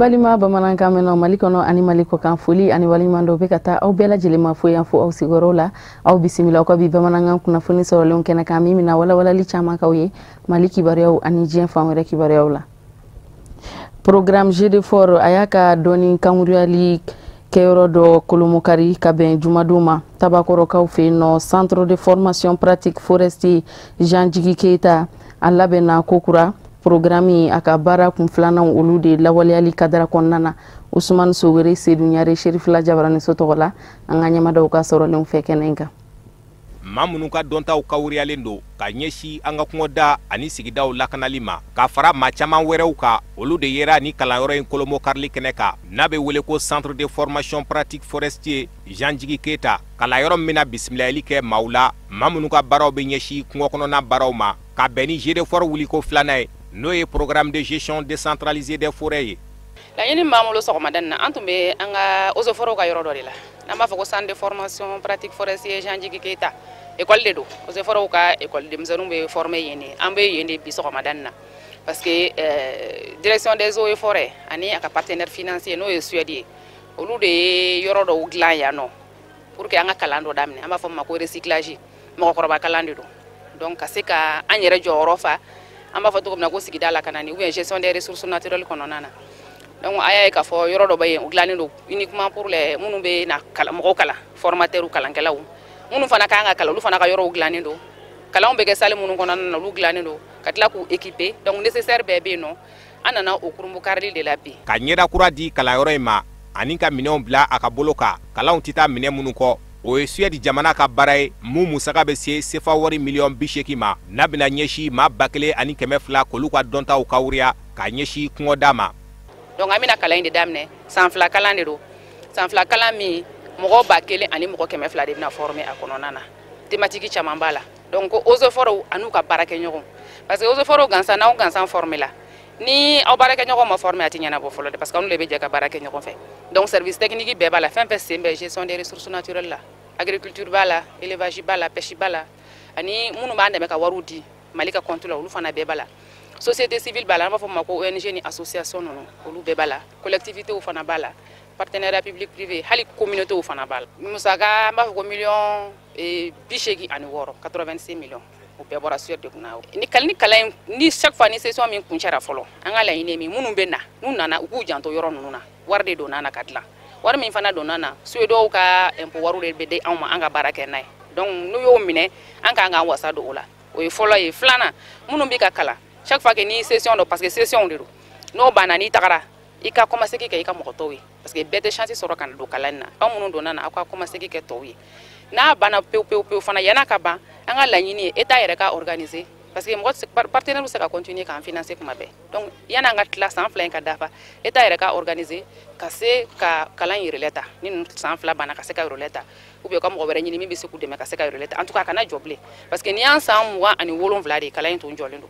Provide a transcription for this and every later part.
Balima bamanankan mɛnna Mali kɔnɔ ani Mali kɔkan, foli ani waleɲuman dɔw bɛ ka taa aw bɛɛ lajɛlen ma fo yan, fo aw sigiyɔrɔ la. Aw bisimila aw ka bi bamanankan kunnafoni sɔrɔlenw kɛnɛ kan, min bɛna walawalali caman k'aw ye Mali kibaruyaw ani diɲɛ fan wɛrɛ kibaruyaw la. Programme GD4, a y'a ka dɔɔni kankuruyali kɛyɔrɔ dɔ kolomokari ka bɛn jumadon ma Tabakɔrɔkaw fɛ yen nɔ, Centre de formation pratique forestier Jean Jigi Keyita. A labɛnna kokura. Programme, a ka baara kun filanan, olu de lawaleyali kadara kɔnɔna na. Usumani Sowere Sedu Ɲare, Serifila Jabaraniso tɔgɔ la, an ka ɲɛmadaw ka sɔrɔlenw fɛ kɛnɛ in kan. Maa minnu ka dɔntaw kawuriyalen don ka ɲɛsin an ka kungoda ani sigidaw lakanali ma, ka fara maa caman wɛrɛw kan, olu de yera ni kalanyɔrɔ in kolomokarili kɛnɛ kan, n'a bɛ wele ko Centre de formation pratique forestier Jean Jigi Keyita. Kalanyɔrɔ min bɛna bisimilayali kɛ maaw la, maa minnu ka baaraw bɛ ɲɛsin kungo kɔnɔna baaraw ma, ka bɛn ni GD4 wuliko filanan ye, n'o ye Programme de gestion décentralisée des forêts ye. Laɲini b'an bolo, sɔgɔmada in na, an tun bɛ an ka eaux et forêts ka yɔrɔ dɔ de la, n'an b'a fɔ ko Centre de formation pratique forestier Jean Jigi Keyita. École de don, eaux et forêts ka école, denmisɛnninw bɛ former yen de. An bɛ yen de bi sɔgɔmada in na parce que Direction des eaux et forêts ani a ka partenaire financier, n'o ye Suède ye, olu de ye yɔrɔ dɔw dilan yan nɔ pour que an ka kalan dɔ daminɛ, an b'a fɔ min ma ko recyclage. Mɔgɔkɔrɔba kalan de don, donc ka se ka an yɛrɛ jɔyɔrɔ fa, an b'a fɔ cogo min na ko sigida lakanani ou bien gestion des ressources naturelles kɔnɔna na. Donc a y'a ye k'a fɔ yɔrɔ dɔ bɛ yen, o dilannen don uniquement pour les minnu bɛ na kalan, mɔgɔw kalan, formateurs, kalankɛlaw. Minnu fana kan ka kalan, olu fana ka yɔrɔw dilannen don. Kalanw bɛ kɛ salle minnu kɔnɔna na, olu dilannen don, ka tila k'u équiper. Donc nécessaire bɛɛ bɛ yen nɔ. An nana o kurunbonkarili de la bi. Ka ɲɛda kura di kalanyɔrɔ in ma ani ka minɛnw bila a ka bolo kan, kalanw tɛ taa minɛn minnu kɔ, o ye Suède jamana ka baara ye, mun musaka bɛ se sefa wari miliyɔn 80 ma, n'a bɛna ɲɛsin maa 1200 k'olu ka dɔntaw kawuriya ka ɲɛsin kungoda ma. Donc an bɛna kalan in de daminɛ. San 2 kalan de don, san 2 kalan min mɔgɔ 1200 de bɛna former a kɔnɔna na. Thématique caman b'a la. Donc ko eaux et forêts an'u ka baarakɛɲɔgɔnw, parce que eaux et forêts gansan, n'aw gansan former la, ni aw baarakɛɲɔgɔn ma former, a tɛ ɲɛnabɔ fɔlɔ dɛ, parce que anw de bɛ jɛ ka baara kɛ ɲɔgɔn fɛ. Donc service technique bɛɛ b'a la, fɛn fɛn sen bɛ gestion des ressources naturelles la, agriculture b'a la, élevage b'a la, pêche b'a la, ani minnu b'an dɛmɛ ka wariw di Mali ka compte la, olu fana bɛɛ b'a la. Société civile b'a la, an b'a fɔ min ma ko ONG ni association ninnu, olu bɛɛ b'a la. Collectivités fana b'a la, partenariat public privé, hali communauté fana b'a la. Musaka, an b'a fɔ ko miliyɔn 86, 86 millions, o bɛɛ bɔra Suède de kunna. Ni kalan in ni chaque fois ni session min kuncɛra fɔlɔ, an ka laɲini ye min, minnu bɛ na, n'u nana, u k'u janto yɔrɔ ninnu na. Wari de donna na ka dilan, wari min fana donna na, Suédois ka impôt wariw de bɛ di anw ma an ka baara kɛ n'a ye. Donc n'u y'o minɛ, an k'an k'an wasa don o la. O ye fɔlɔ ye. Filanan, minnu bɛ ka kalan, chaque fois que ni session dɔ, parce que session de don, n'o banna, n'i tagara, i ka kɔmasegin kɛ i ka mɔgɔ tɔw ye, parce que bɛɛ tɛ chance sɔrɔ ka na don kalan in na. Aw minnu donna na, aw ka kɔmasegin kɛ tɔw ye. N'a banna pewu pewu pewu fana, yan'a ka ban, an ka laɲini ye État yɛrɛ ka organiser, parce que mɔgɔ partenaire bɛ se ka continuer k'an financer kuma bɛɛ. Donc yan'an ka tila, san 2 in ka dafa, État yɛrɛ ka organiser ka se ka kalan in relais ta. Ni ninnu san 2 banna, ka se ka relais ta, ou bien ka mɔgɔ wɛrɛ ɲini min bɛ se k'u dɛmɛ ka se ka relais ta. En tout cas, a kana jɔ bilen, parce que n'i y'an san 27 de kalan in tun jɔlen don.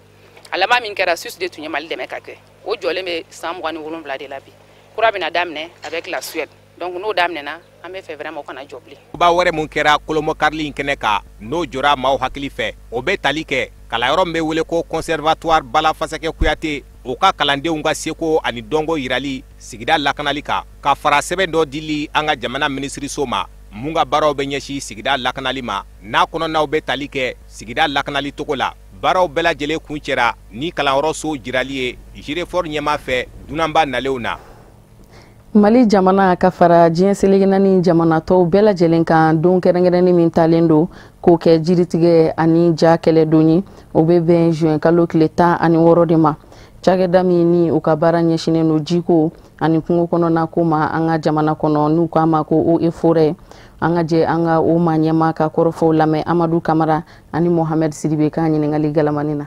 A laban min kɛra, Suisse de tun ye Mali dɛmɛ ka kɛ, o jɔlen bɛ san 27 de la. Bi kura bɛna daminɛ avec la Suède, donc n'o daminɛna, an bɛ fɛ vraiment o kana jɔ bilen. Ba wɛrɛ mun kɛra kolomokarili in kɛnɛ kan, n'o jɔra maaw hakili fɛ, o bɛ tali kɛ kalanyɔrɔ min bɛ wele ko Conservatoire Bala Fasakɛ Kuyate, o ka kalandenw ka seko ani dɔnko yirali sigida lakanali kan, ka fara sɛbɛn dɔ dili an ka jamana minisiriso ma, mun ka baaraw bɛ ɲɛsin sigida lakanali ma, n'a kɔnɔnaw bɛ tali kɛ sigida lakanali togo la. Baaraw bɛɛ lajɛlen kun cɛra ni kalanyɔrɔ so jirali ye GD4 ɲɛmaa fɛ dunanba nalenw na. Mali jamana ka fara diɲɛ seleke naani jamana tɔw bɛɛ lajɛlen kan, don kɛrɛnkɛrɛnni min talen don k'o kɛ jiritigɛ ani ja kɛlɛ don ye, o bɛ bɛn juin kalo tile 16 de ma. Cakɛda min ni u ka baara ɲɛsinnen don jiko ani kungo kɔnɔna ko ma an ka jamana kɔnɔ, n'u k'a ma ko Eaux et Forêts, an ka jɛ an ka o maa ɲɛmaa ka kɔrɔfɔw lamɛn Amadu Kamara ani Mohamed Sidibe ka ɲininkali galamani na.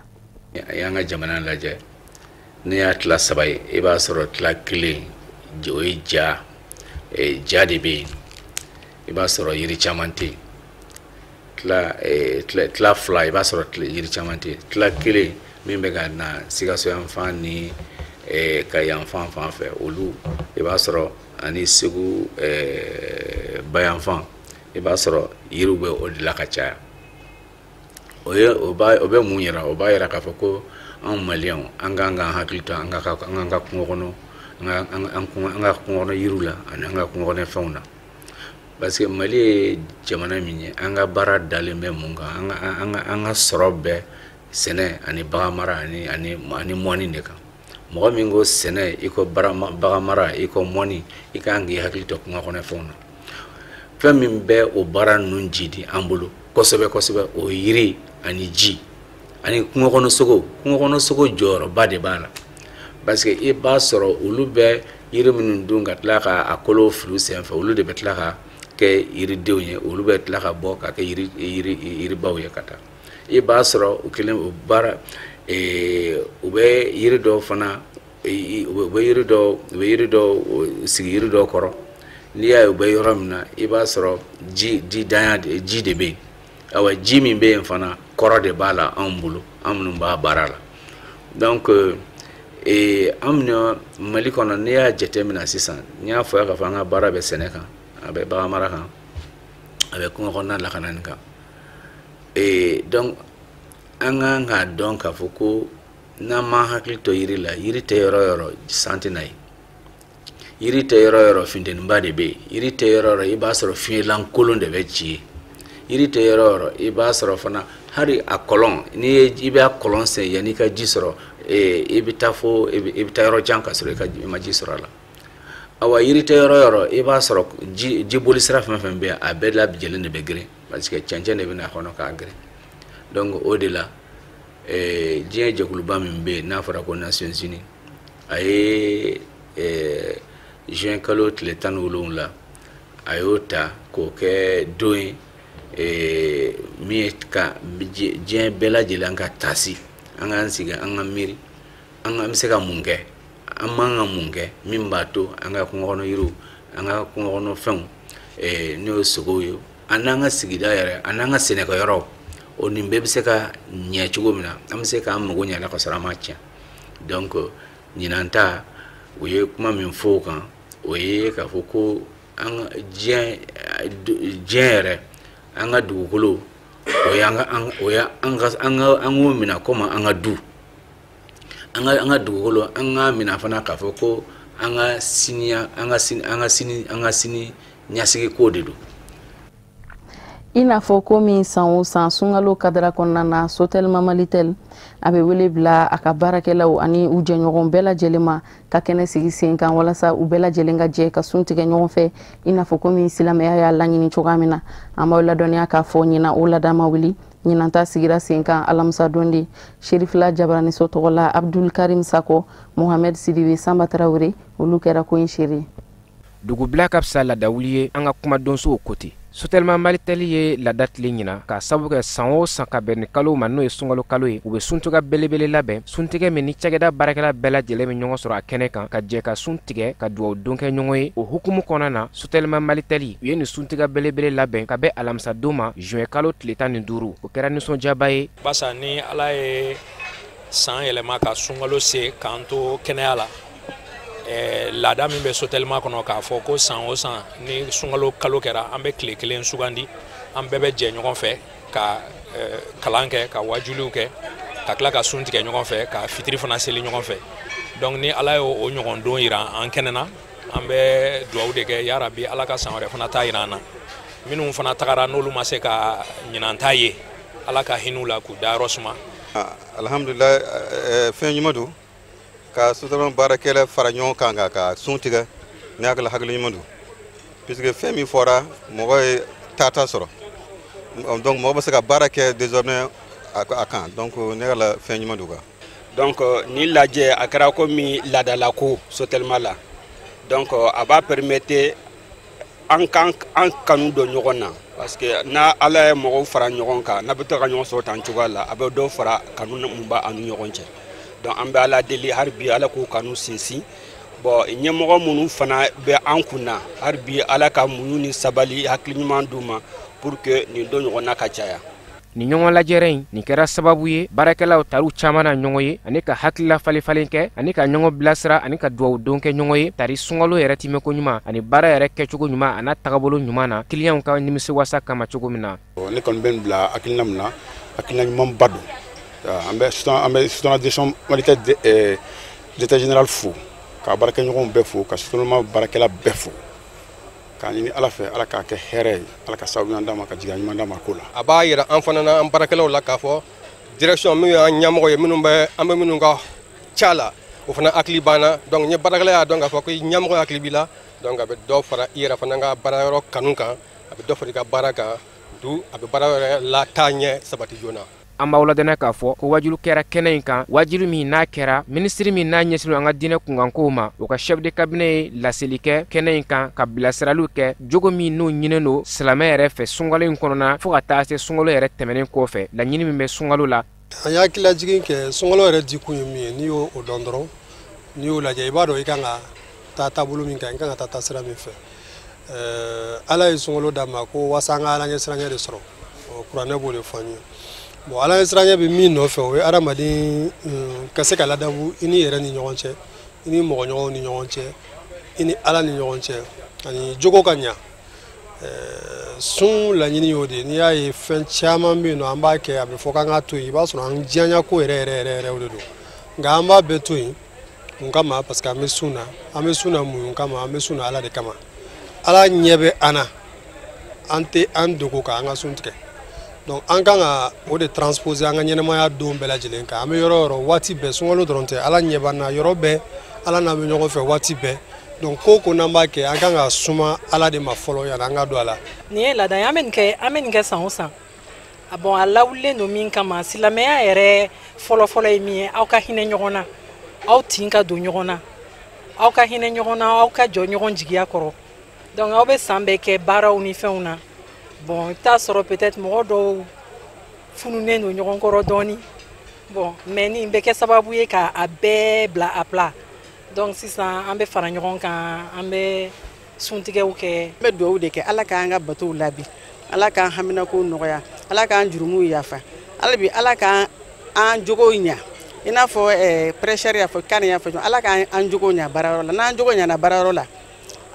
A y'an ka jamana lajɛ, ne y'a tila saba ye, i b'a sɔrɔ tila kelen, o ye ja ja de bɛ yen, i b'a sɔrɔ yiri caman tɛ yen. Tila fila, i b'a sɔrɔ yiri caman tɛ yen. Tila kelen min bɛ ka na Sikaso yanfan ni ka yanfan fan fɛ, olu i b'a sɔrɔ ani Segu bayanfan, i b'a sɔrɔ yiriw bɛ o de la ka caya. O ye o b'a o bɛ mun yira? O b'a yira k'a fɔ ko anw Maliyɛnw, an k'an k'an hakili to an ka kungo kɔnɔ. an ka kungo kɔnɔ yiriw la ani an ka kungo kɔnɔ fɛnw na. Parce que Mali ye jamana min ye, an ka baara dalen bɛ mun kan? An ka sɔrɔ bɛɛ sɛnɛ ani bagan mara ani mɔni de kan. Mɔgɔ min ko sɛnɛ, i ko bagan mara, i ko mɔni, i ka kan k'i hakili to kungo kɔnɔ fɛnw na. Fɛn min bɛ o baara ninnu jidi an bolo kosɛbɛ kosɛbɛ, o ye yiri ani ji ani kungo kɔnɔ sogo. Kungo kɔnɔ sogo jɔyɔrɔba de b'a la, parce que i b'a sɔrɔ olu bɛ yiri minnu dun ka tila k'a kolo fili senfɛ, olu de bɛ tila ka kɛ yiridenw ye, olu bɛ tila ka bɔ ka kɛ yiribaw ye ka taa. I b'a sɔrɔ u kelen o baara, u bɛ yiri dɔw fana, u bɛ yiri dɔw, u bɛ yiri dɔw sigi yiri dɔw kɔrɔ. N'i y'a ye u bɛ yɔrɔ min na, i b'a sɔrɔ ji danya ji de bɛ yen. Awa, ji min bɛ yen fana, kɔrɔ de b'a la anw bolo, an minnu b'a baara la. Donc an minnu Mali kɔnɔ, n'i y'a jateminɛ sisan, n y'a fɔ k'a fɔ an ka baara bɛ sɛnɛ kan, a bɛ bagan mara kan, a bɛ kungo kɔnɔna lakanani kan. Donc an kan k'a dɔn k'a fɔ ko n'an m'an hakili to yiri la, yiri tɛ yɔrɔ o yɔrɔ san tɛ na yen, yiri tɛ yɔrɔ o yɔrɔ funteniba de bɛ yen, yiri tɛ yɔrɔ o yɔrɔ i b'a sɔrɔ fiɲɛlankolon de bɛ ci yen, yiri tɛ yɔrɔ o yɔrɔ i b'a sɔrɔ fana hali a kɔlɔn, n'i ye i bɛ a kɔlɔn sen yanni i ka ji sɔrɔ, i bɛ taa fo i bɛ taa yɔrɔ jan ka sɔrɔ i ma ji sɔrɔ a la. Awa, yiri tɛ yɔrɔ o yɔrɔ i b'a sɔrɔ jiboli sira fɛn fɛn bɛ yen, a bɛɛ lajɛlen de bɛ geren, parce que cɛncɛn de bɛ n'a kɔnɔ k'a geren. Donc o de la, diɲɛ jɛkuluba min bɛ yen n'a fɔra ko Nations Unies, a ye juin kalo tile 17, a y'o ta k'o kɛ don ye min ye ka diɲɛ bɛɛ lajɛlen ka taasi, an k'an sigi, an ka miiri, an bɛ se ka mun kɛ, an man ka mun kɛ min b'a to an ka kungo kɔnɔ yiriw, an ka kungo kɔnɔ fɛnw, n'o ye sogow ye, an n'an ka sigida yɛrɛ, an n'an ka sɛnɛkɛyɔrɔw, o nin bɛɛ bɛ se ka ɲɛ cogo min na, an bɛ se k'an mago ɲɛ a la ka sɔrɔ an ma tiɲɛ. Donc ɲinan ta, u ye kuma min fɔ o kan, o ye k'a fɔ ko an ka diɲɛ yɛrɛ, an ka dugukolo, o ye an ka an k'o minɛ komi an ka du, an ka dugukolo, an k'a minɛ fana k'a fɔ ko an ka sini, an ka sini ɲɛsigi ko de don. I n'a fɔ komi san o san sunkalo kadara kɔnɔna na, Sotelma Malitel a bɛ wele bila a ka baarakɛlaw ani u jɛɲɔgɔn bɛɛ lajɛlen ma ka kɛnɛ sigi sen kan walasa u bɛɛ lajɛlen ka jɛ ka sun tigɛ ɲɔgɔn fɛ, i n'a fɔ komi silamɛya y'a laɲini cogoya min na. An b'aw ladɔnniya k'a fɔ ɲinan o laada ma wuli. Ɲinan ta sigira sen kan alamisa don de Serifila Jabaraniso tɔgɔ la, Abdul Karim Sako, Mohamed Sidibe, Sanba Tarawele, olu kɛra ko in seere. Dugubila ka fisa laadawuli ye an ka kumadonsow ko ten. Sotelma Malitel ye laada tile ɲina k'a sababu kɛ san o san ka bɛn ni kalo ma, n'o ye sunkalo kalo ye, u bɛ suntigɛ belebele labɛn, suntigɛ min ni cakɛda baarakɛla bɛɛ lajɛlen bɛ ɲɔgɔn sɔrɔ a kɛnɛ kan ka jɛ ka sun tigɛ ka dugawu don kɛ ɲɔgɔn ye. O hukumu kɔnɔna na, Sotelma Malitel u ye nin suntigɛ belebele labɛn ka bɛn alamisadon ma juin kalo tile 15. O kɛra nisɔndiyaba ye. Barisa ni Ala ye san yɛlɛma ka sunkalo se k'an to kɛnɛya la, laada min bɛ Sotelma kɔnɔ k'a fɔ ko san o san ni sunkalo kalo kɛra, an bɛ tile kelen sugandi, an bɛɛ bɛ jɛ ɲɔgɔn fɛ ka kalan kɛ, ka wajuliw kɛ, ka tila ka sun tigɛ ɲɔgɔn fɛ, ka fitiri fana seli ɲɔgɔn fɛ. Donc ni Ala y'o ɲɔgɔn don yira an kɛnɛ na, an bɛ dugawu de kɛ yarabi Ala ka san wɛrɛ fana ta yira an na. Minnu fana tagara n'olu ma se ka ɲinan ta ye, Ala ka hinɛ u la k'u dayɔrɔ suma. Alhamdulilayi, fɛn ɲuman don ka Sotelma baarakɛla fara ɲɔgɔn kan ka sun tigɛ, ne hakili hakili ɲuman don, puisque fɛn min fɔra mɔgɔ ye taata sɔrɔ, donc mɔgɔ bɛ se ka baara kɛ désormais a kan, donc ne hakili la fɛn ɲuman don quoi. Donc ni lajɛ a kɛra komi laadalako Sotelma la, donc a b'a permettre an kan an kanu don ɲɔgɔn na, parce que n'a Ala ye mɔgɔw fara ɲɔgɔn kan, n'a bɛ to ka ɲɔgɔn sɔrɔ tan cogoya la, a bɛ dɔ fara kanu mun b'a an ni ɲɔgɔn cɛ. Donc an bɛ Ala deli hali bi Ala k'o kanu sinsin. Bon, ɲɛmɔgɔ minnu fana bɛ an kunna, hali bi Ala ka muɲu ni sabali hakili ɲuman d'u ma pour que nin don ɲɔgɔnna ka caya. Nin ɲɔgɔn lajɛrɛ in nin kɛra sababu ye baarakɛlaw tariw caman na ɲɔgɔn ye, ani ka hakilila falen-falen kɛ, ani ka ɲɔgɔn bilasira, ani ka duwawu don kɛ ɲɔgɔn ye tari sunkalo yɛrɛ timɛko ɲuman ani baara yɛrɛ kɛcogo ɲuman a n'a tagabolo ɲuman na kiliyanw ka nimisiwasa kama cogo min na. Ne kɔni bɛ nin bila hakilina min na, hakilina ɲumanba don. An bɛ Sotelma direction Malitel directeur général fo Ka baarakɛɲɔgɔnw bɛɛ fo, ka Sotelma baarakɛla bɛɛ fo, k'a ɲini Ala fɛ, Ala k'a kɛ hɛrɛ ye, Ala ka sababu ɲuman d'a ma, ka jigiya ɲuman d'a ma ko la. A b'a yira an fana na, an baarakɛlaw la, k'a fɔ direction min y'an ɲɛmɔgɔ ye, minnu bɛ an bɛ minnu ka ca la, o fana hakili b'an na. Donc n ye baarakɛla y'a dɔn k'a fɔ ko ɲɛmɔgɔ hakili b'i la, donc a bɛ dɔ fara i yɛrɛ fana ka baarayɔrɔ kanu kan, a bɛ dɔ fara i ka baara kan, du a bɛ baara yɛrɛ lataa ɲɛ sabati joona. An b'aw ladɔnniya k'a fɔ ko wajulu kɛra kɛnɛ in kan, wajulu min n'a kɛra minisiri min n'a ɲɛsinnen an ka diinɛ kunkankow ma, o ka chef de cabinet ye laseli kɛ kɛnɛ in kan, ka bilasiraliw kɛ jogo min n'o ɲininen don silamɛ yɛrɛ fɛ sunkalo in kɔnɔna, fo ka taa se sunkalo yɛrɛ tɛmɛnen kɔfɛ, laɲini min bɛ sunkalo la. An y'a hakililajigin kɛ sunkalo yɛrɛ dikun ye min ye, n'i y'o dɔn dɔrɔn, n'i y'o lajɛ, i b'a dɔn i kan ka taa taabolo min kan, i kan ka taa sira min fɛ. Ala ye sunkalo d'a ma ko walasa an ka Ala ɲɛsiranɲɛ de sɔrɔ, kuranɛ b'o de fɔ an ye. Bon, Ala ɲɛsiranɲɛ bɛ min nɔfɛ, o ye adamaden ka se ka ladabu i ni yɛrɛ ni ɲɔgɔn cɛ, i ni mɔgɔɲɔgɔnw ni ɲɔgɔn cɛ, i ni Ala ni ɲɔgɔn cɛ, ani jogo ka ɲa. Sun laɲini y'o de ye. N'i y'a ye fɛn caman bɛ yen nɔ an b'a kɛ, a bɛ fɔ k'an k'a to yen, i b'a sɔrɔ an diyaɲa ko yɛrɛ yɛrɛ yɛrɛ yɛrɛ o de don. Nka an b'a bɛɛ to yen mun kama? Parce que an bɛ sun na, an bɛ sun na mun kama? An bɛ sun na Ala de kama. Ala ɲɛ bɛ an na, an tɛ an dogo k'an ka sun tigɛ. Donc an kan ka o de transposer an ka ɲɛnɛmaya don bɛɛ lajɛlen kan. An bɛ yɔrɔ o yɔrɔ, waati bɛɛ, sunkalo dɔrɔn tɛ, Ala ɲɛ b'an na yɔrɔ bɛɛ, Ala n'an bɛ ɲɔgɔn fɛ waati bɛɛ. Donc ko ko n'an b'a kɛ, an kan ka suma Ala de ma fɔlɔ yanni an ka don a la. Nin ye laada ye, an bɛ nin kɛ san o san. Bon, a lawulilen don min kama, silamɛya yɛrɛ fɔlɔfɔlɔ ye min ye, aw ka hinɛ ɲɔgɔn na, aw tin ka don ɲɔgɔn na, aw ka hinɛ ɲɔgɔn na, aw ka jɔ ɲɔgɔn jigiya kɔrɔ. Donc aw bɛ san bɛɛ kɛ baaraw ni fɛnw na. Bon, i bɛ taa sɔrɔ peut-être mɔgɔ dɔw fununen don ɲɔgɔn kɔrɔ dɔɔni. Bon, mais nin bɛ kɛ sababu ye k'a bɛɛ bila a plat. Donc sisan an bɛ fara ɲɔgɔn kan, an bɛ suntigɛw kɛ. An bɛ dugawu de kɛ, Ala k'an ka batow labi, Ala k'an haminakow nɔgɔya, Ala k'an jurumuw yafa, hali bi Ala k'an jogow ɲa. I n'a fɔ prêcheur y'a fɔ, kan y'a fɔ, Ala k'an jogow ɲa baarayɔrɔ la. N'an jogo ɲana baarayɔrɔ la,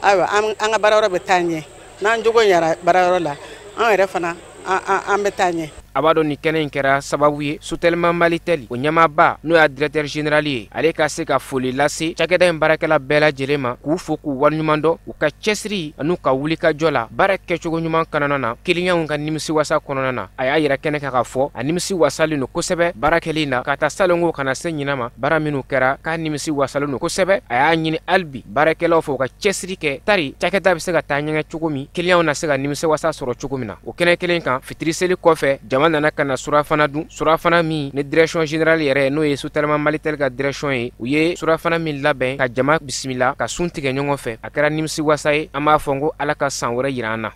ayiwa an ka baarayɔrɔ bɛ taa ɲɛ. N'an jogo ɲana baarayɔrɔ la, an yɛrɛ fana an bɛ taa ɲɛ. A b'a dɔn nin kɛnɛ in kɛra sababu ye Sotelma Malitel o ɲɛmaaba n'o y'a directeur général ye, ale ka se ka foli lase cakɛda in baarakɛla bɛɛ lajɛlen ma, k'u fo k'u waleɲuman dɔn u ka cɛsiri an'u ka wulikajɔ la baara kɛcogo ɲuman kɔnɔna na, kiliyanw ka nimisiwasa kɔnɔna na. A y'a yira kɛnɛ kan k'a fɔ a nimisi wasalen don kosɛbɛ baara kɛlen na, ka taa salongo ka na se ɲinan ma, baara minnu kɛra k'a nimisi wasalen don kosɛbɛ. A y'a ɲini hali bi baarakɛlaw fɛ u ka cɛsiri kɛ tari cakɛda bɛ se ka taa ɲɛgɛn cogo min, kiliyanw na se ka nimisiwasa sɔrɔ cogo min na. O kɛnɛ kelen kan, fitiri seli kɔfɛ, jama nana ka na surafana dun, surafana min ni direction générale yɛrɛ n'o ye Sotelma Malitel ka direction ye, u ye surafana min labɛn ka jama bisimila ka sun tigɛ ɲɔgɔn fɛ. A kɛra nimisiwasa ye, an b'a fɔ n ko Ala ka san wɛrɛ yira an na.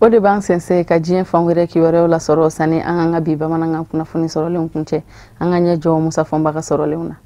O de b'an sɛnsɛn ka diɲɛ fan wɛrɛ kibaruyaw lasɔrɔ. Sani an ka bi bamanankan kunnafoni sɔrɔlenw kuncɛ, an ka ɲɛ jɔ Musa Fɔnba ka sɔrɔlenw na.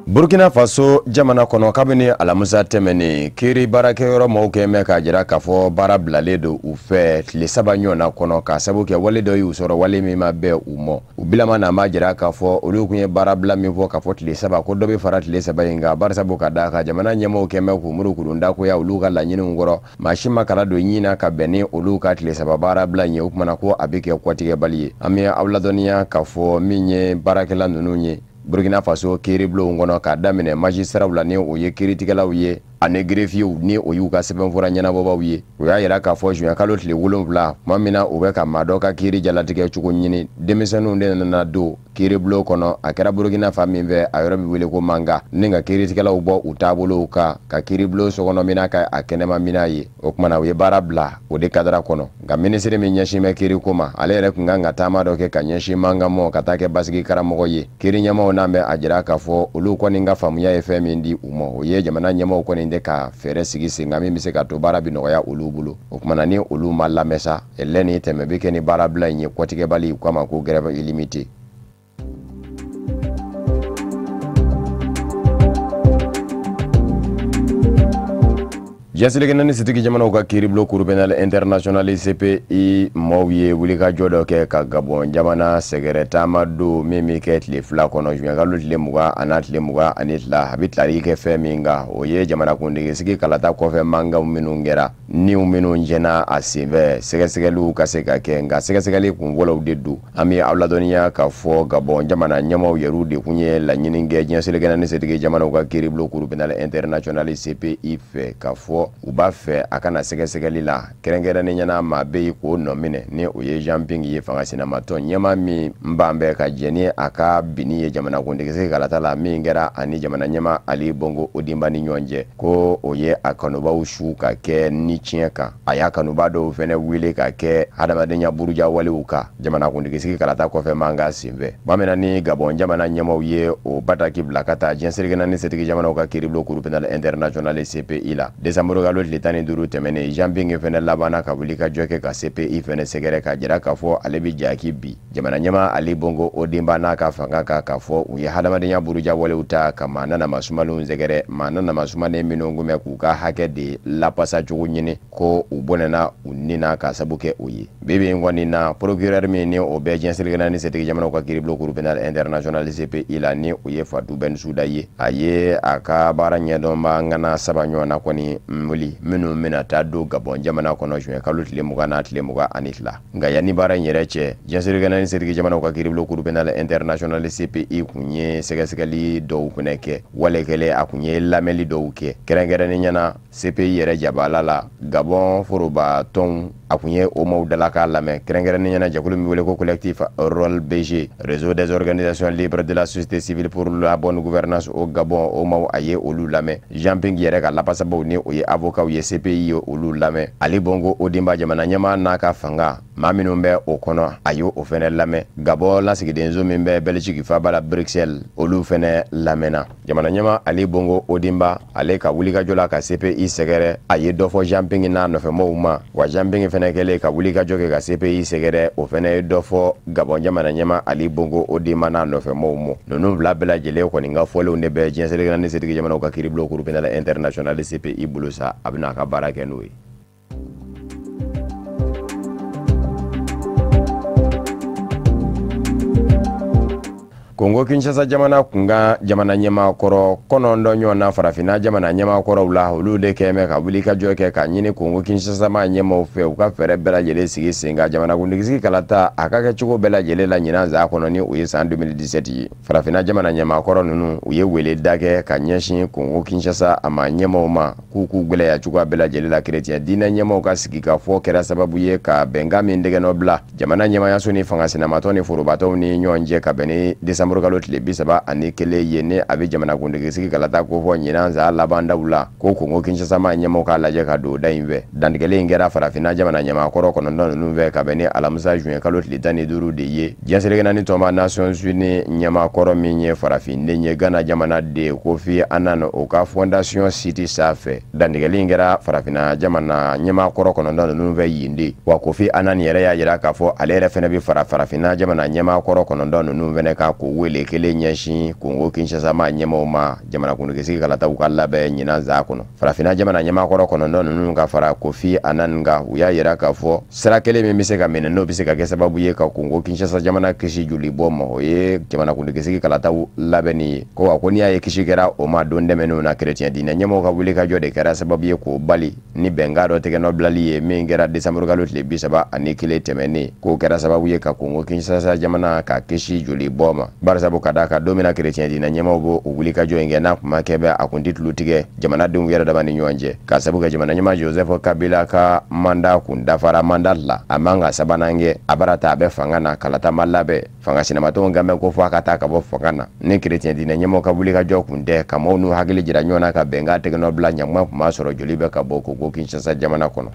Burkina Faso jamana kɔnɔ, kabini alamisa tɛmɛnen, kiiri baarakɛyɔrɔ maaw kɛn bɛ k'a jira k'a fɔ baara bilalen don u fɛ tile 3 ɲɔgɔnna kɔnɔ, k'a sababu kɛ wale dɔ y'u sɔrɔ, wale min ma bɛn u ma. U bilama na m'a jira k'a fɔ olu tun ye baara bila min fɔ k'a fɔ tile 3, ko dɔ bɛ fara tile 3 in kan, barisabu ka d'a kan jamana ɲɛmɔgɔw kɛn bɛ k'u muru kurun dakoya olu ka laɲiniw kɔrɔ. Maa si ma kala don ɲin na ka bɛn ni olu ka tile 3 baara bila in ye, o kumana ko a bɛ kɛ kɔtigɛbali ye. An bɛ aw ladɔnniya k'a fɔ min ye baarakɛla ninnu ye Burkina Faso kiiribulonw kɔnɔ, k'a daminɛ magistratw la ni o ye kiiritigɛlaw ye, ani greffiers ni o y'u ka sɛbɛnfura ɲɛnabɔbaw ye. O y'a yira k'a fɔ juin kalo tile 7, tuma min na u bɛ ka maa dɔ ka kiiri jalatigɛ cogo ɲini, denmisɛnninw de nana don kiiribulon kɔnɔ. A kɛra Burkina fan min fɛ, a yɔrɔ bɛ wele ko Manga, ni ka kiiritigɛlaw bɔ u taabolow kan ka kiiribulon sokɔnɔ mina ka a kɛnɛma mina ye. O kumana u ye baara bila o de kadara kɔnɔ. Nka minisiri min ɲɛsin bɛ kiiriko ma, ale yɛrɛ tun kan ka taama dɔ kɛ ka ɲɛsin Manga mɔ ka taa kɛ basigi karamɔgɔ ye. Kiiri ɲɛmaaw n'an bɛ a jira k'a fɔ olu kɔni ka faamuya ye fɛn min di u ma, o ye jamana ɲɛmaaw kɔni de ka fɛɛrɛ sigi sen kan min bɛ se ka to baara bɛ nɔgɔya olu bolo. O kumana ni olu ma lamɛn sa, lɛ ni tɛmɛ bɛ kɛ ni baara bila in ye kɔtigɛbali, u k'a ma ko grève illimitée. Diɲɛ seleke naani sitigi jamanaw ka kiiribulon Cour pénale internationale CPI maaw ye wulikajɔ dɔ kɛ ka Gabon jamana sɛgɛrɛ taama don min bɛ kɛ tile 2 kɔnɔ, juin kalo tile 20 ani tile 22. A bɛ tali kɛ fɛn min kan, o ye jamanakuntigi sigi kalata kɔfɛ mankanw minnu kɛra. niw minnu jɛna a senfɛ sɛgɛsɛgɛliw ka se ka kɛ, nka sɛgɛsɛgɛli kunfɔlɔw de don. An bɛ aw ladɔnniya k'a fɔ Gabɔn jamana ɲɛmaaw yɛrɛw de kun ye laɲini kɛ diɲɛ seleke naani setigi jamanaw ka kiiribulon Cour pénale internationale CPI fɛ, k'a fɔ u b'a fɛ a kana sɛgɛsɛgɛli la kɛrɛnkɛrɛnnenya na maa bɛ yen k'o nɔ minɛ, ni o ye Jean Ping ye, fanga sinamatɔn ɲɛmaa min ban bɛ ka jɛn ni a ka binni ye jamanakuntigi kalata la min kɛra ani jamana ɲɛmaa Ali Bongo Ondimba ni ɲɔgɔn cɛ, ko o ye a kanubaw su ka kɛ ni tiɲɛ kan. A y'a kanuba dɔw fɛnɛ wele ka kɛ hadamadenya buruja walew kan jamanakuntigi sigi kalata kɔfɛ mankan senfɛ. Tuma ni Gabɔn jamana ɲɛmaaw ye o bataki bila ka taa diɲɛ seleke naani setigi jamanaw ka kiiribulon Cour pénale internationale CPI la décembre kalo tile 15 tɛmɛnen, Jean Ping fɛnɛ labanna ka wuli ka jɔ kɛ ka CPI fɛnɛ sɛgɛrɛ k'a jira k'a fɔ ale bɛ jaki bi jamana ɲɛmaa Ali Bongo Ondimba n'a ka fanga kan, k'a fɔ u ye hadamadenya buruja walew ta ka maa nanama sumalenw sɛgɛrɛ, maa nanama sumalen minnu kun bɛ k'u ka hakɛ de lapasa cogo ɲini, ko u bɔnɛna u ni na k'a sabu kɛ o ye. Bi bi in kɔni na, procureur min ni o bɛ diɲɛ seleke naani setigi jamanaw ka kiiribulon Cour pénale internationale CPI la, ni o ye Fatou Bensouda ye, a ye a ka baara ɲɛdɔnba ŋana 3 ɲɔgɔnna kɔni wuli minnu bɛna taa don Gabɔn jamana kɔnɔ juin kalo tile 20 n'a tile 22. Nka yanni baara in yɛrɛ cɛ, diɲɛ seleke naani setigi jamanaw ka kiiribulon Cour pénale internationale CPI kun ye sɛgɛsɛgɛli dɔw fɛnɛ kɛ, wale kɛlen a kun ye lamɛnli dɔw kɛ kɛrɛnkɛrɛnnenya na CPI yɛrɛ jabala la Gabɔn foroba tɔnw a kun ye o maaw dala k'a lamɛn, kɛrɛnkɛrɛnnenya na jɛkulu min wele ko collectif ROL BG, réseau des organisations libres de la société civile pour la bonne gouvernance au Gabon, o maaw a ye olu lamɛn. Jean Ping yɛrɛ ka lapasabaw ni o ye avocat ye CPI ye olu lamɛn. Ali Bongo Ondimba jamana ɲɛmaa n'a ka fanga maa minnu bɛ o kɔnɔ a ye o fɛnɛ lamɛn. Gabɔn lasigidenso min bɛ Belgique faaba la Bruxelles, olu fɛnɛ lamɛnna. Jamana ɲɛmaa Ali Bongo Ondimba ale ka wulikajɔ la ka CPI sɛgɛrɛ, a ye dɔ fɔ Jean Ping n'a nɔfɛmɔgɔw ma, wa Jean Ping fɛnɛ kɛlen ka wulikajɔ kɛ ka CPI sɛgɛrɛ, o fɛnɛ ye dɔ fɔ Gabɔn jamana ɲɛmaa Ali Bongo Ondimba n'a nɔfɛmɔgɔw ma. Ninnu fila bɛɛ lajɛlen kɔni ka fɔlenw de bɛ diɲɛ seleke naani setigi jamanaw ka kiiribulon Cour pénale internationale CPI bolo sa, a bɛna a ka baara kɛ n'o ye. Kongo Kinshasa jamana kunkan jamana ɲɛmaa kɔrɔ 9 ɲɔgɔnna farafinna jamana ɲɛmaa kɔrɔw la, olu de kɛn bɛ ka wuli ka jɔ kɛ ka ɲini Kongo Kinshasa ma ɲɛmaaw fɛ u ka fɛɛrɛ bɛɛ lajɛlen sigi sen kan jamanakuntigi kalata a ka kɛ cogo bɛɛ lajɛlen la ɲinan san kɔnɔ, ni o ye san 2017 ye. Farafinna jamana ɲɛmaa kɔrɔ ninnu u ye wele da kɛ ka ɲɛsin Kongo Kinshasa a ma ɲɛmaaw ma k'u k'u gwɛlɛya cogoya bɛɛ lajɛlen la. Kerecɛn diinɛ ɲɛmaaw ka sigikafɔ kɛra sababu ye ka bɛnkan min tɛgɛnɔ bila jamana ɲɛmaayaso ni fanga sinamatɔn ni forobatɔnw ni ɲɔgɔn cɛ ka bɛn ni décembre kalo tile 31 ye, ni a bɛ jamanakuntigi sigi kalata kofɔ ɲinan san laban daw la, ko Kongo Kinshasa ma ɲɛmaaw k'a lajɛ ka don da in fɛ. Dantigɛli in kɛra farafinna jamana ɲɛmaa kɔrɔ 9 ninnu fɛ ka bɛn ni alamisa juin kalo tile 15 de ye. Diɲɛ seleke naani tɔnba Nations Unies ɲɛmaa kɔrɔ min ye farafinden ye Ghana jamana de Kofi Annan, o ka fondation site sanfɛ. Dantigɛli in kɛra farafinna jamana ɲɛmaa kɔrɔ 9 ninnu fɛ yen de, wa Kofi Annan yɛrɛ y'a jira k'a fɔ ale yɛrɛ fɛnɛ bɛ fara farafinna jamana ɲɛmaa kɔrɔ 9 ninnu fɛnɛ kan k'o wele kelen ɲɛsin Kongo Kinshasa ma ɲɛmaaw ma jamanakuntigi sigi kalataw ka labɛn ɲinan san kɔnɔ. Farafinna jamana ɲɛmaa kɔrɔ 9 ninnu ka fara Kofi Annan kan, u y'a jira k'a fɔ sira kelen min bɛ se ka minɛ n'o bɛ se ka kɛ sababu ye ka Kongo Kinshasa jamana kisi joli bɔ ma, o ye jamanakuntigi sigi kalataw labɛnni ye. Ko wa ko n'i y'a ye kisi kɛra o ma don tɛmɛnenw na, kerecɛn diinɛ ɲɛmaaw ka wulikajɔ de kɛra sababu ye k'o bali ni bɛnkan dɔ tɛgɛnɔ bilali ye min kɛra décembre kalo tile 31 tɛmɛnen, k'o kɛra sababu ye ka Kongo Kinshasa jamana ka kisi joli bɔ ma. Barisabu ka d'a kan don min na kerecɛn diinɛ ɲɛmaaw b'o wulikajɔ in kɛ, n'a kun ma kɛ bɛ a kun tɛ tulo tigɛ jamanadenw yɛrɛ dama ni ɲɔgɔn cɛ, k'a sabu kɛ jamana ɲɛmaa Joseph Kabila ka mandat kun dafara mandat la, a man ka sabanan kɛ, a bara ta a bɛ fanga na, kalata ma labɛn, fanga sinamatɔnw kan bɛ ko fɔ a ka taa ka bɔ fanga na. Ni kerecɛn diinɛ ɲɛmaaw ka wulikajɔ kun tɛ ka maaw n'u hakili jira ɲɔgɔn na ka bɛnkan tɛgɛnɔ bila, ɲakuma kun b'a sɔrɔ joli bɛ ka bɔ Kongo Kinshasa jamana kɔnɔ.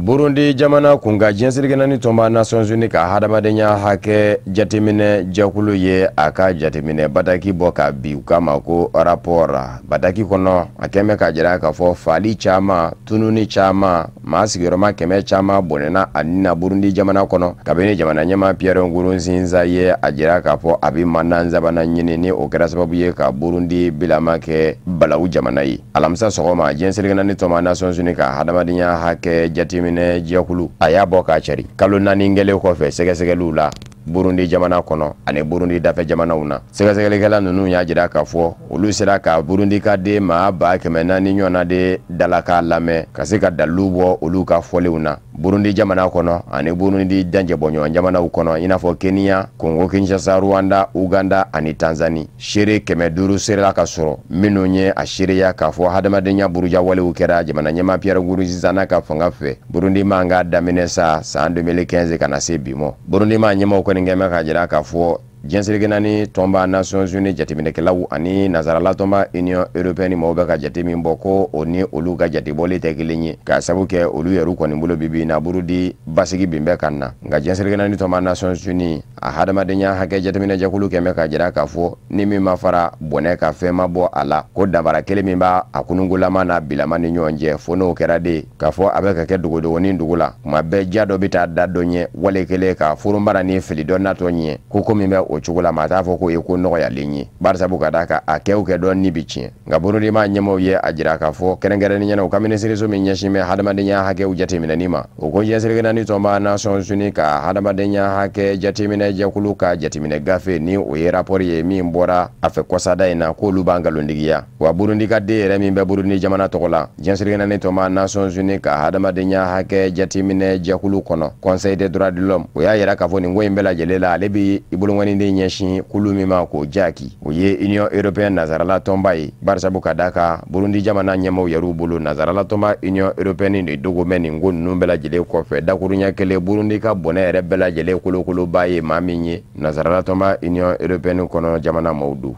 Burundi jamana kunkan diɲɛ seleke naani tɔnba Nations Unies ka hadamadenya hakɛ jateminɛ jɛkulu ye a ka jateminɛ bataki bɔ ka bi u k'a ma ko rapport. Bataki kɔnɔ a kɛn bɛ k'a jira k'a fɔ faali caman, tununi caman, maa sigiyɔrɔma 100 caman bɔnɛna a ni na Burundi jamana kɔnɔ kabini jamana ɲɛmaa Pierre Nkurunziza ye a jira k'a fɔ a bɛ mandat sabanan ɲini, ni o kɛra sababu ye ka Burundi bilama kɛ balawu jamana ye. Alamisa sɔgɔma diɲɛ seleke naani tɔnba Nations Unies ka hadamadenya hakɛ jateminɛ jɛkulu a y'a bɔ k'a cari kalo 4 kɛlen kɔfɛ sɛgɛsɛgɛliw la. Burundi jamana kɔnɔ ani Burundi dafɛ jamanaw na. Sɛgɛsɛgɛlikɛla ninnu y'a jira k'a fɔ olu sera ka Burundi ka den maa 400 ɲɔgɔnna de dalakan lamɛn ka se ka dalilu bɔ olu ka fɔlenw na Burundi jamana kɔnɔ ani Burundi janjɛbɔɲɔgɔn jamanaw kɔnɔ, i n'a fɔ Kenya, Congo Kinshasa, Rwanda, Uganda ani Tanzanie. Seere 500 serela ka sɔrɔ minnu ye a seereya k'a fɔ hadamadenya burujawalew kɛra jamana ɲɛmaa Pierre Nkurunziza n'a ka fanga fɛ Burundi man ka daminɛ sa san 2015 ka na se bi ma. Burundi maa ɲɛmaaw kɔni kɛn bɛ k'a jira k'a fɔ diɲɛ seleke naani tɔnba Nations Unies jateminɛkɛlaw ani nazarala tɔnba Union européenne maaw bɛ ka jate min bɔ ko o ni olu ka jatebɔli tɛ kelen ye, k'a sabu kɛ olu yɛrɛ kɔni bolo bi bi in na Burundi basigi bin bɛ ka na. Nka diɲɛ seleke naani tɔnba Nations Unies a hadamadenya hakɛ jateminɛjɛkulu kɛn bɛ k'a jira k'a fɔ ni min ma fara bɔnɛ ka fɛn ma bɔ a la, ko danfara kelen min b'a a kunungolama n'a bilama ni ɲɔgɔn cɛ, fo n'o kɛra de k'a fɔ a bɛ ka kɛ dogodogonin dugu la kuma bɛɛ, ja dɔ bɛ taa da dɔ ɲɛ wale kelen ka forobara ni fili dɔ natɔ ɲɛ ko min bɛ o cogo la, maa t'a fɔ k'o ye ko nɔgɔyalen ye, barisabu ka d'a kan a kɛ o kɛ dɔ ni bi tiɲɛ. Nka Burundi maa ɲɛmaaw ye a jira k'a fɔ kɛrɛnkɛrɛnnenya la u ka minisiriso min ɲɛsin bɛ hadamadenya hakɛw jateminɛni ma, o ko diɲɛ seleke naani tɔnba Nations Unies ka hadamadenya hakɛ jateminɛ jɛkulu ka jateminɛ gafe, ni o ye rapport ye min bɔra a fɛ kɔsada in na, k'olu b'an nkalontigiya. Wa Burundi ka den yɛrɛ min bɛ Burundi jamana tɔgɔ la diɲɛ seleke naani tɔnba Nations Unies ka hadamadenya hakɛ jateminɛ jɛkulu kɔnɔ, Conseil des droits de l'homme, o y'a yira k'a fɔ nin ko in bɛɛ lajɛlen la, ale bi i bolokɔniden ɲɛsin kulu min ma k'o jaki, o ye Union européenne nazarala tɔnba ye, barisabu ka d'a kan Burundi jamana ɲɛmaaw yɛrɛw bolo, nazarala tɔnba Union européenne de dogo bɛ nin ko ninnu bɛɛ lajɛlen kɔfɛ. Dakuruɲɛ kelen, Burundi ka bɔnɛ yɛrɛ bɛɛ lajɛlen kolokoloba ye maa min ye, nazarala tɔnba Union européenne kɔnɔ jamana maaw don.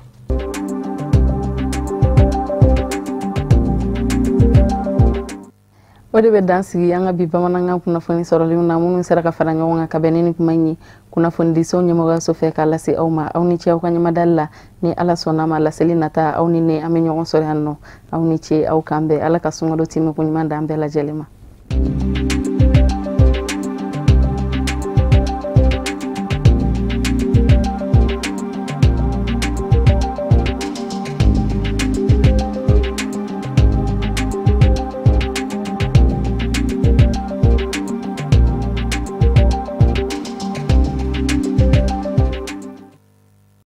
O de bɛ dan sigi an ka bi bamanankan kunnafoni sɔrɔlenw na, minnu sera ka fara ɲɔgɔn kan ka bɛn ni nin kuma in ye kunnafonidiso ɲɛmɔgɔyaso fɛ k'a lase aw ma. Aw ni ce aw ka ɲɛmadali la. Ni Ala sɔnna ma, laseli nata, aw ni ne an bɛ ɲɔgɔn sɔrɔ yan nɔ. Aw ni ce, aw k'an bɛn. Ala ka sunkalo tɛmɛko ɲuman d'an bɛɛ lajɛlen ma.